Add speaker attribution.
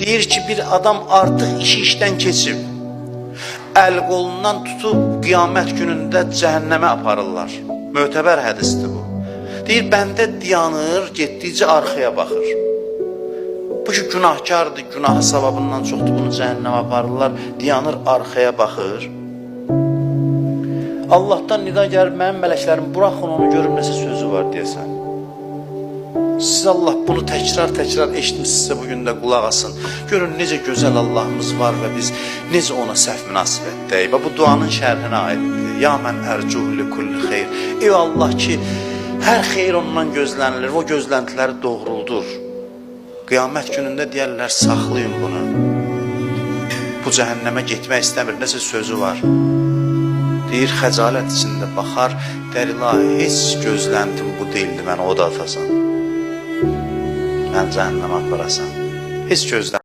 Speaker 1: Deyir ki, bir adam artıq işi işdən keçib. Əl qolundan tutub qiyamət günündə cəhənnəmə aparırlar. Mötəbər hədisdir bu. Deyir, bəndə dayanır, getdikcə arxaya baxır. Bu ki günahkardır, günahı savabından çoxdur, bunu cəhənnəmə aparırlar. Dayanır, arxaya baxır. Allahdan nida gəlir, mənim mələklərim, buraxın onu, görüm nəsə sözü var deyəsən. Siz Allah bunu təkrar-təkrar eşitmisinizsə bu gün də qulaq asın. Görün necə gözəl Allahımız var və biz necə ona səhv münasibətdəyik. Və bu duanın şərhinə aiddir. Ya mən ərcuhu li kulli xeyr. Ey Allah ki, hər xeyir ondan gözlənilir. O gözləntiləri doğruldur. Qiyamət günündə deyərlər, saxlayın bunu. Bu cəhənnəmə getmək istəmir, nəsə sözü var. Deyir, xəcalət içində baxar, deyir, ilahi, heç gözləntim bu deyildi, məni o da atasan. Mən cəhənnəmə aparasan. Heç gözləntim.